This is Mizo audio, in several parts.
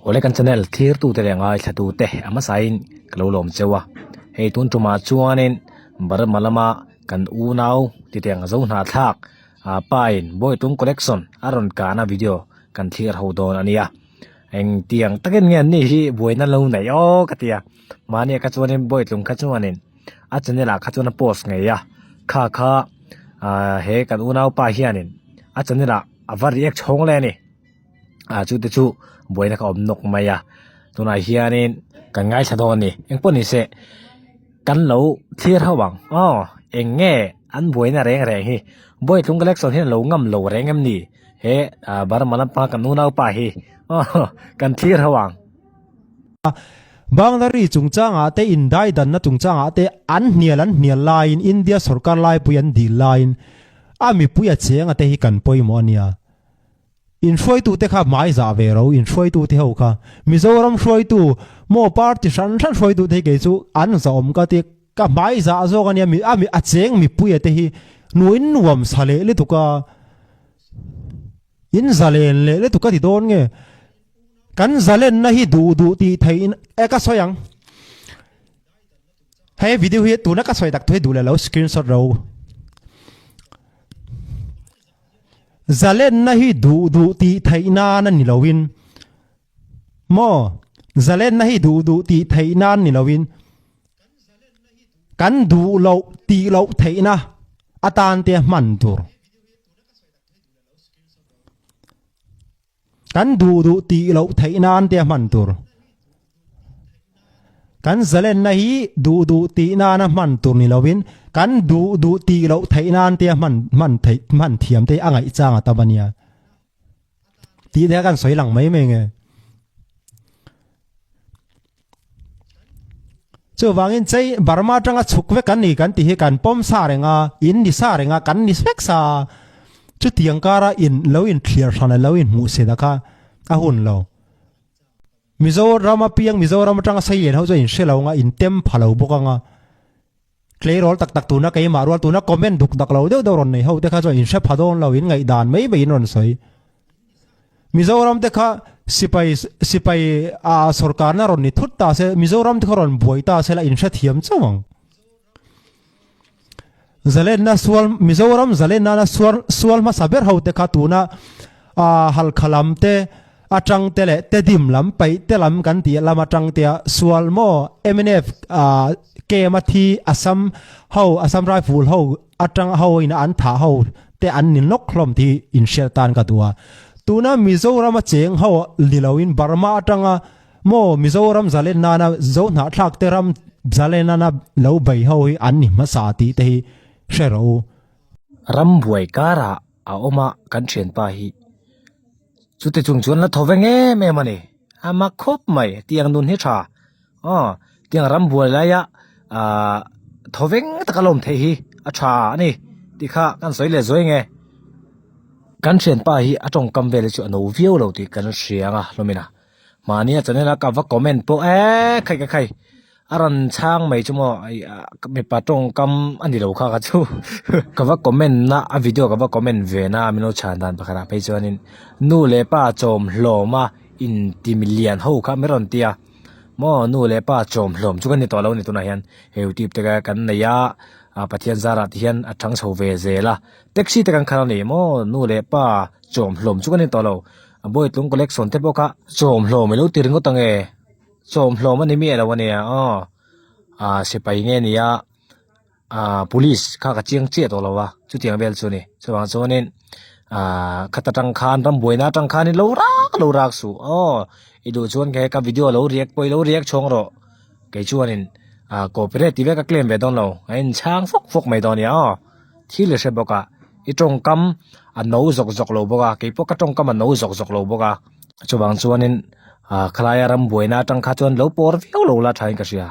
Awle kan channel thlir tute leh ngaithla tute a hmasain ka lo lawm cheu a, hei tun tumah chuanin Burma lama kan unau titeng zo hnahthlak ah pa in Bawitlung collection a rawn kahna video kan thlir ho dawn a nia. Engtiang takin nge an ni hi buaina lo neih aw ka ti a, mahni ah kha chuanin Bawitlung kha chuanin a channel ah kha chuan a post ngei a, kha kha ah he kan unaupa hianin a channel ah a va react chhawng le a ni. Ah chute chu buaina kha awm nawk mai a, tunah hianin kan ngaithla dawn a ni engpawh ni se kan lo thlir ho ang aw eng nge an buaina reng reng hi Bawitlung collection hian a lo ngam lo reng em ni he ah Burma lampanga kan unaupa hi aw kan thlir ho ang. Banglari chungchangah te indaidanna chungchangah te an hnial an hnial laiin India sorkar laipui an dil laiin a mipui a chenga te hi kan pawimawh a nia. In hruaitute kha hmai zah ve ro, in hruaitute ho kha. Mizoram hruaitu maw party hran hran hruaitute hi kei chu an zahawm ka ti, ka hmai zah zawk a nia, mi a mi a cheng mipuia te hi nuin nuam sa leh lutuk a, in zalen leh lutuk ka ti dawn nge, kan zalenna hi duh duh tih theih in e ka sawi ang. He video hi tuna ka sawi tak thu hi duh leh lo screenshot ro. Zalenna hi duh duh tih theih nan a ni loin maw? Zalenna hi duh duh tih theih nan ni loin kan duh loh tih loh theihna atan te hman tur. Kan duh duh tih loh theih nan te hman tur. Kan zalenna hi duh duh tih nana hman tur ni loin kan duh duh tih loh theih nan te hman hman theih hman thiam te a ngaih chang a tam a nia. Tih te kan sawi lang mai mai nge. Chuvangin chei Burma atanga chhuk vek kan ni kan tih hi kan pawm sa reng a, in ni sa reng a, kan ni vek sa a. Chutiang kara in lo inthliar hran a lo inhmuh se ta kha a hun lo. Mizoram apiang Mizoram atanga sei lian ho chu a inhre lo anga intem pha lo bawk anga. Tleirawl tak tak tuna keimah rual tuna comment duk dak lo deuh deuh rawn nei ho te kha chuan inhre pha dawn lo in ngaihdan mai mai in rawn sawi. Mizoram te kha sipai sipai a sorkarna rawn ni thut ta se Mizoram te kha rawn buai ta se la inhre thiam chauh ang. Zalenna sual Mizoram zalenna na sual sual hmasa ber ho te kha tuna a halkha lam te atang te leh tedim lam paih te lam kan tih lam atang te a sual maw mnf ah kem a thi Assam ho Assam rifle ho atang ho in an thah ho te an ni nawk hlawm tih in hriat tan ka duh a tuna Mizoram a cheng ho ni lo in Burma atanga maw Mizoram zalen nana zo hnahthlak te ram zalen nana lo bei ho hi an ni hmasa tih te hi hre rawh u. Ram buai karah a awm a kan thianpa hi. Chute chung chuan la tho veng em em a ni. A mak khawp mai tiang nun hi tha. Aw tiang ram buai laia ah tho veng taka lawm theih hi a tha a ni tih kha kan sawi leh zuai nge. Kan thianpa hi a tawngkam vel hi chu a no viau lo tih kan hria ang a hlawmin a. Mahnia channel a ka va comment pawh e khai ka khai. A rawn chhang mai chu maw mipa tawngkam a ni lo kha kha chu ka va comment na a video ka va comment ve na min lo chhan dan pakhat ah phei chuanin nu leh pa chawm hlawm a inti milian ho kha min rawn ti a maw nu leh pa chawm hlawm chu ka ni tawh lo a ni tunah hian he youtube te kha kan nei a ah Pathian zarah te hian a chang chho ve zel a taxi te kan khalh a ni maw nu leh pa chawm hlawm chu ka ni tawh lo a bawitlung collection te pawh kha chawm hlawm i lo ti ringawt ang e. Chawmhlawm a ni miah lo a nia aw ah sipai nge nia ah police kha ka chiang chiah tawh lo a chutiang vel chu a ni chuvang chuanin ah khata tang khan rambuaina atang khanin lo rak lo rak suh aw i duh chuan kei ka video lo react pawh i lo react chhawng rawh kei chuanin ah cooperate tih vek a claim ve dawn lo a inchhang fawk fawk mai dawn a nia aw thil i hre bawk a i tawngkam a no zawk zawk lo bawk a keipawh ka tawngkam a no zawk zawk lo bawk a chuvang chuanin. Ah khalaia ram buaina atang kha chuan lo pawr viau lo la thain ka hria.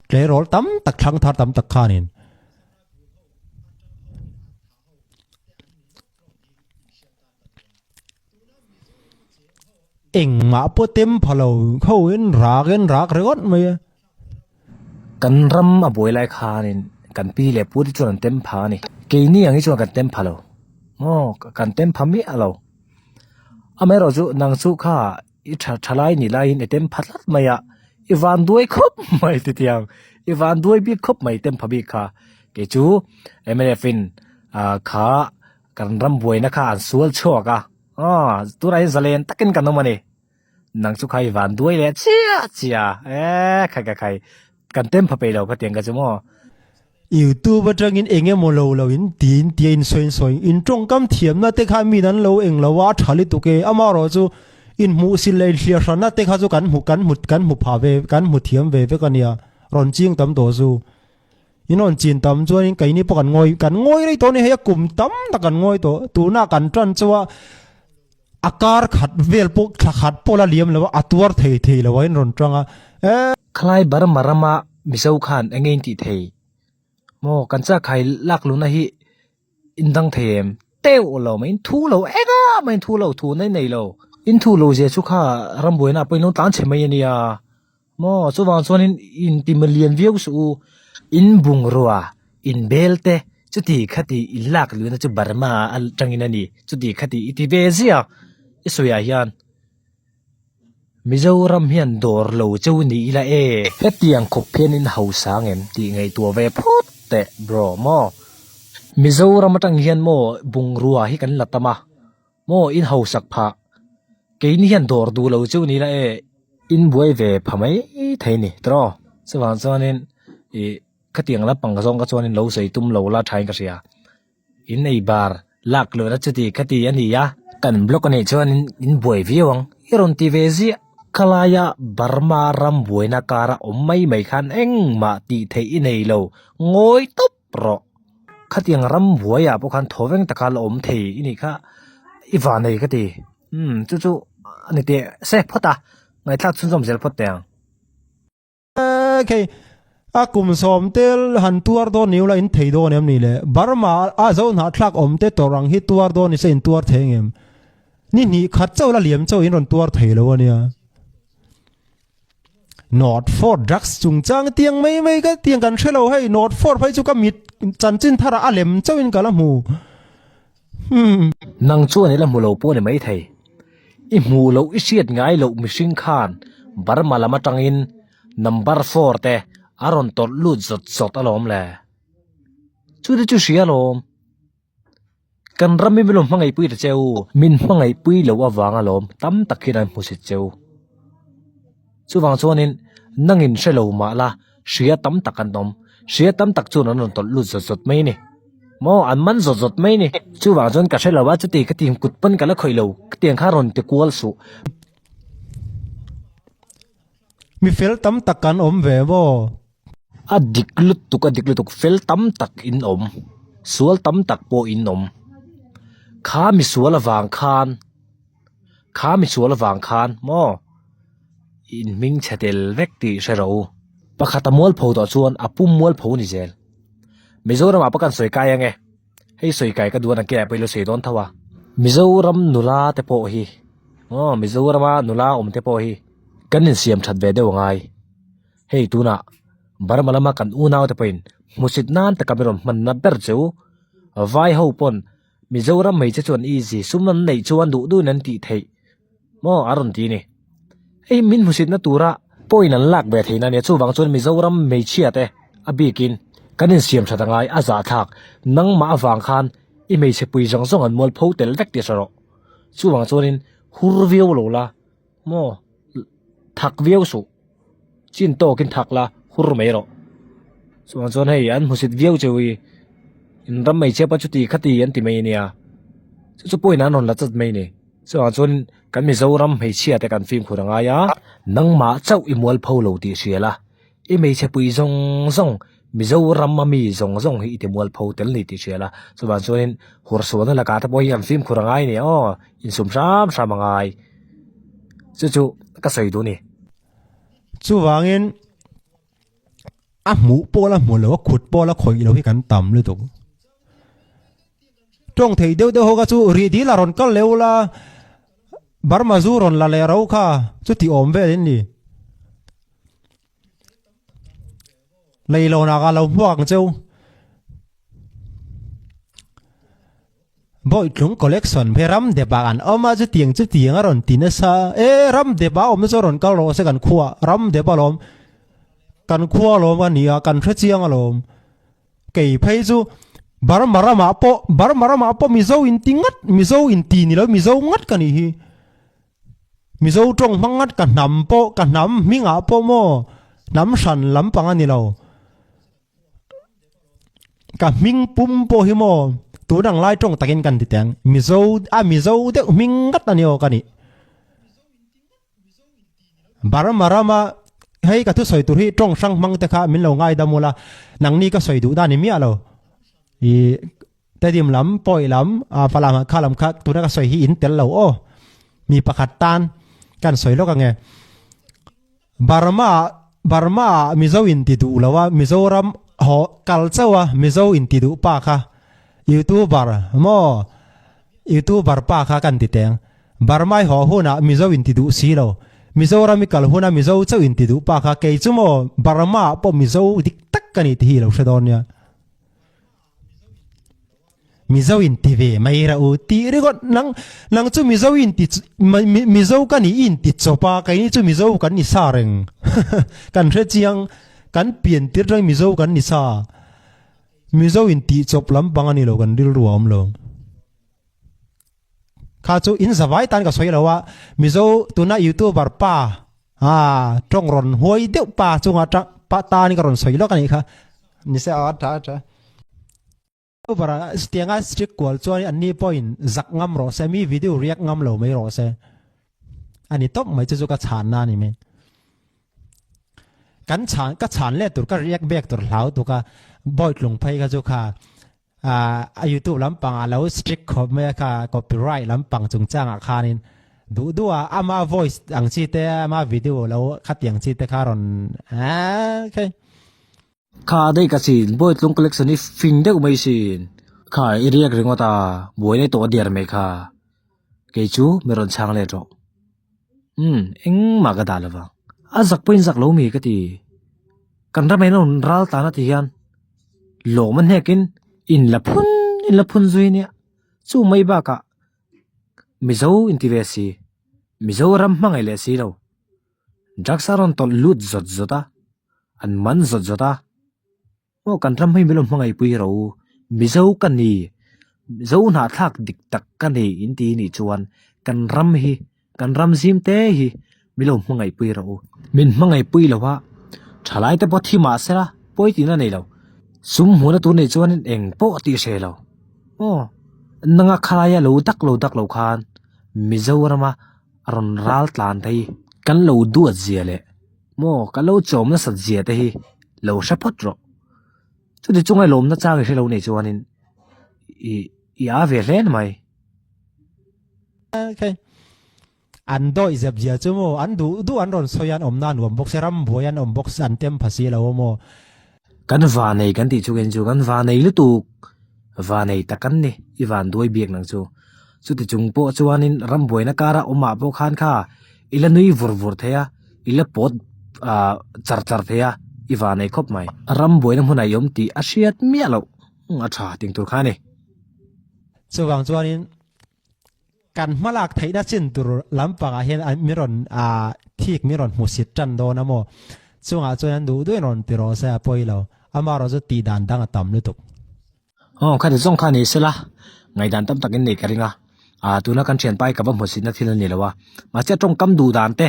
Tleirawl tam tak thlang thar tam tak khanin. Engmah pawh tem pha lo ho in rak in rak ringawt mai a. Kan ram a buai lai khanin kan pi leh pu te chuan an tem pha a ni. Keini ang hi chuan kan tem pha lo. Maw kan tem pha miah lo. Amaherawhchu nang chu kha. I tha thalai ni laiin i tem pha tlat mai a, i van duai khawp mai ti tiang, i van duai bik khawp mai tem pha bik kha. Kei chu mnf in ah kha kan ram buaina kha an sual chhuak a, aw tunah hian zalen takin kan awm a ni. Nang chu kha i van duai leh chiah chiah a, e khai khai khai kan tem pha peih lo kha tiang ka chu maw. Youtube atangin eng emaw lo lo in tiin tia in sawi in sawi in tawngkam thiamna te kha min an lo eng lo a a tha lutuk e amaherawh chu in hmuhsil leh in hliah hranna te kha chu kan hmu kan hmu kan hmu phah ve kan hmu thiam ve vek a nia rawn ching tam tawh chu in rawn chin tam chuanin keini pawh kan ngawi kan ngawi rei tawh a ni hei a kum tam tak kan ngawi tawh tuna kan tan chu a a kar khat vel pawh thla khat pawh la liam lo a a tuar thei thei lo a in rawn tang a e. Khalai Burma rama Mizo khan eng nge in tih thei? Maw kan chak khai lak luhna hi in dang thei em? Teuh lo mai in thu lo eng a mah in thu lo thu na in nei lo. In thu lo zia chu kha rambuaina pawh in lo tlan chhe mai a nia. Maw chuvang chuanin in ti malian viau suh u. In bungrua, in bel te chuti khati in lak luihna chu Burma atangin a ni. Chuti khati i ti ve ziah i sawiah hian Mizoram hian dawr lo cheu ni ila e. Hetiang khawp hian in hausa ang em tih ngaihtuah ve phut teh bro maw. Mizoram atang hian maw bungrua hi kan la tam a. Maw in hausak phah. Keini hian dawr duh lo chu ni la e. In buai ve pha mai thei ni tiraw. Chuvang chuanin ih khatiang lampang zawng kha chuanin lo sawi tum lo la thain ka hria. In ei bar lak luhna chuti khati a ni a. Kan block a nih chuanin in buai viau ang. I rawn ti ve ziah. Khalaia Burma ram buaina kara awm mai mai khan engmah tih theih i nei lo. Ngawi tawp rawh. Khatiang ram buaiah pawh khan thaw veng taka la awm thei i nih kha i van nei ka ti. Umm chu chu a ni teh se phawt a, ngaihthlak chhunzawm zel phawt teh ang. Khei a kum sawm tel han tuar dawn ni ula in thei dawn em ni le? Burma a zo hnahthlak awm te tawrh ang hi tuar dawn ni se in tuar thei ngem? Ni hnih khat chauh la liam chauh in rawn tuar thei lo a nia. North Fort drugs chungchang tiang mai mai ka tiang kan hre lo hei North Fort phei chu ka mit chanchin thar ah a lem chauh in ka la hmu hmm. Nang chuan i la hmu lo pawh ni mai thei. I hmuh loh i hriat ngai loh mihring khan Burma lam atangin number four te a rawn tawlh lut zawt zawt alawm le. Chute chu hria alawm. Kan ram hi min lo hmangaihpui ta che u. Min hmangaihpui loh avang alawm tam tak hian an hmusit che u. Chuvang chuanin nangin hre lo mah la hria tam tak an awm. Hria tam tak chuan an rawn tawlh lut zawt zawt mai a ni. Maw an man zawt zawt mai a ni. Chuvang chuan ka hre lo a chuti ka ti kut pawn ka la khawih lo tiang kha rawn ti kual suh. Mi fel tam tak kan awm ve maw? A dik lutuk a dik lutuk fel tam tak in awm sual tam tak pawh in awm kha misual avang khan kha misual avang khan maw in hming chhe tel vek tih hre rawh u pakhat a mualpho tawh chuan a pum mualpho ni zel Mizoram ah pawh kan sawi kai ange hei sawi kai ka duh a nakinah pawh ilo sawi dawn tho a Mizoram nula te pawh hi aw Mizoram a nula awm te pawh hi kan insiam that ve deuh angai. Hei tunah Burma lama kan unau te pawhin hmusit nan taka min rawn hmanna ber chu vai ho pawn Mizoram hmeichhe chuan easy sum an neih chuan duh duhin an tih theih maw a rawn ti a ni. Hei min hmusitna tura point an lak ve theihna a nia chuvang chuan Mizoram hmeichhia te a bikin kan insiam that angai a zahthlak nangmah avang khan i hmeichhe pui zawng zawng an mualpho tel vek tih hre rawh. Chuvang chuanin hur viau lo la maw thak viau suh. Chin tawkin thak la hur mai rawh. Chuan chuan hei an hmusit viau cheu i in ram mai chep a chuti khati an ti mai ania. Chu chu pawhin an rawn la chat mai ni. Chuan chuan kan Mizoram hmeichhia te kan fimkhur a ngai a. Nangmah chauh i mualpho lo tih hria la. I hmeichhe pui zawng zawng Mizoram a mi zawng zawng hi i ti mualpho tel ni tih hria la. Chuvang chuanin hursualna lakah te pawh hi kan fimkhur a ngai a ni aw. Insum hram hram a ngai. Chu chu ka sawi duh a ni. Chuvangin a hmuh pawh la hmu lo a khut pawh la khawih lo hi kan tam lutuk. Tawng thei deuh deuh ho kha chu rih dil a rawn kal leh ula Burma zu rawn la leh ro kha chuti awm vel in ni. Leilawnah ka lo hmuak ang cheu. Bawitlung collection phe ram dep ah an awm a chutiang chutiang a rawn ti nasa e ram dep ah awm na chu a rawn kal rawh se kan khua ram dep alawm kan khua alawm a nia kan hre chiang alawm kei phei chu Burma ramah pawh Burma ramah pawh Mizo in ti ngat Mizo in ti ni lo Mizo ngat ka nih hi. Mizo tawng hmang ngat ka hnam pawh ka hnam hmingah pawh maw hnam hran lampang a ni lo. Ka hming pum pawh hi maw tun ang lai tawng takin kan ti teh ang Mizo a Mizo deuh hming ngat a ni aw ka nih. Burma rama hei ka thusawi tur hi tawng hrang hmang te kha min lo ngaidam ula nangni ka sawi duh dan ni miah lo. Ih Tedim lam, Pawi lam, Falam ah kha lam kha tuna ka sawi hi in tel lo aw. Mi pakhat tan kan sawi lawk ange. Burma Burma ah Mizo in ti duh lo a, Mizoram haw kal chauh a Mizo in ti duh pa kha YouTuber maw YouTuber pa kha kan ti teng. Burma i haw hunah Mizo in ti duh si lo. Mizoram i kal huna Mizo chauh in ti duh pa kha kei chu maw Burma ah pawh Mizo dik tak ka ni tih hi i lo hre dawn nia. Mizo in ti ve mai ra u tih ringawt nang nang chu Mizo in ti Mizo ka ni in ti chawp a keini chu Mizo kan ni sa reng kan hre chiang kan pian tir atang Mizo kan ni sa Mizo in tih chawp lampang a ni lo kan rilru a awm lo kha chu in zavai tan ka sawi lo a Mizo tuna youtuber pa ah tawng rawn huai deuh pa chunga tang pa tan ka rawn sawi lawk a nih kha. Ni se a tha tha. Over a tianga strict kual chuan an ni pawhin zak ngam rawh se mi video react ngam lo mai rawh se. Ani tawp mai chu chu ka chhan na ni mai. Kan chhan ka chhan leh tur ka react back tur hlau tuk a bawitlung phei kha chu kha a youtube lampang ah lo strict khawp mai a kha copyright lampang chungchangah khanin duh duh a ama voice ang chi te ama video lo khatiang chi te kha rawn okay. Kha daih ka chin, Bawitlung collection hi fing deuh mai sin. Kha i riak ringawt a, buai nei tawh a diar mai kha. Kei chu mi rawn chhang let rawh. Umm, engmah ka dah lovang. A zak pawhin zak lo mi ka ti. Kan ram in a rawn ral tan a ti hian lawm a hnekin in la phun in la phun zui nia. Chu mai bakah Mizo inti ve si, Mizoram hmangaih leh si lo. Drugs a rawn tawlh lut zawt zawt a, an man zawt zawt a, aw kan ram hi min lo hmangaihpui ro, Mizo ka ni, Mizo hnahthlak dik tak ka ni in ti nih chuan kan ram hi, kan ram zim te hi min lo hmangaihpui ro. Min hmangaihpui lo a, thalai te pawh thi mah sela pawi tihna nei lo, sum hmuhna tur nih chuan eng pawh tih hreh lo, aw nanga khalaia lo dak lo dak lo khan Mizorama a rawn ral tlan te hi kan lo duat zia leh maw kan lo chawm nasat zia te hi lo hre phawt rawh. Chuti chunga lawmna chang i hre lo nei chuanin ih i a ve hle ni mai. Okay. An dawih zep zia chu maw an duh duh an rawn sawi an awmna an uam bawk se ram buai an awm bawk se an tem pha si lo maw. Kan va nei kan tih chu khin chu kan va nei lutuk va nei tak an ni i van duai biak nang chu. Chuti chung pawh chuanin rambuaina kara awmah pawh khan kha i la nui vur vur thei a, i la pawt ah char char thei a, i van ei khawp mai. Rambuaina hmunah i awm tih a hriat miah loh a tha ting tur kha a ni. Chuvang chuanin kan hmalak theihna chin tur lampangah hian min rawn ah thik min rawn hmusit tan dawn a maw? Chungah chuan an duh duhin rawn ti rawh se a pawi lo. Amaherawhchu tih dan dang a tam lutuk. Aw khati zawng kha ni sela ngaihdan tam takin nei ka ring a ah tuna kan thianpa hi ka va hmuhsitna thil a ni lo a mahse a tawngkam duh dan te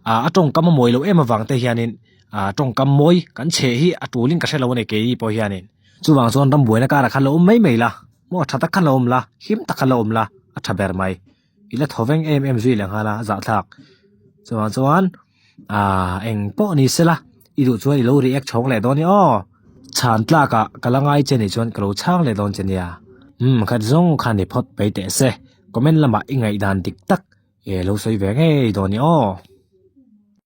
ah a tawngkam a mawi loh em avang te hianin ah tawngkam mawi kan chhe hi a tulin ka hre lo a ni keini pawh hianin chuvang chuan rambuaina karah khan lo awm mai mai la maw tha tak khan lo awm la him tak khan lo awm la a tha ber mai i la thaw veng em em zui leh nghal a zahthlak chuvang chuan. Aaa eng pawh ni sela i duh chuan i lo react chhawng leh dawn i aw. Chhan tlak ah ka la ngai che nih chuan ka lo chhang leh dawn che nia. Umm khat zawng khan i phawt mai teh se comment lamah i ngaihdan dik tak e lo sawi ve ngei dawn i aw.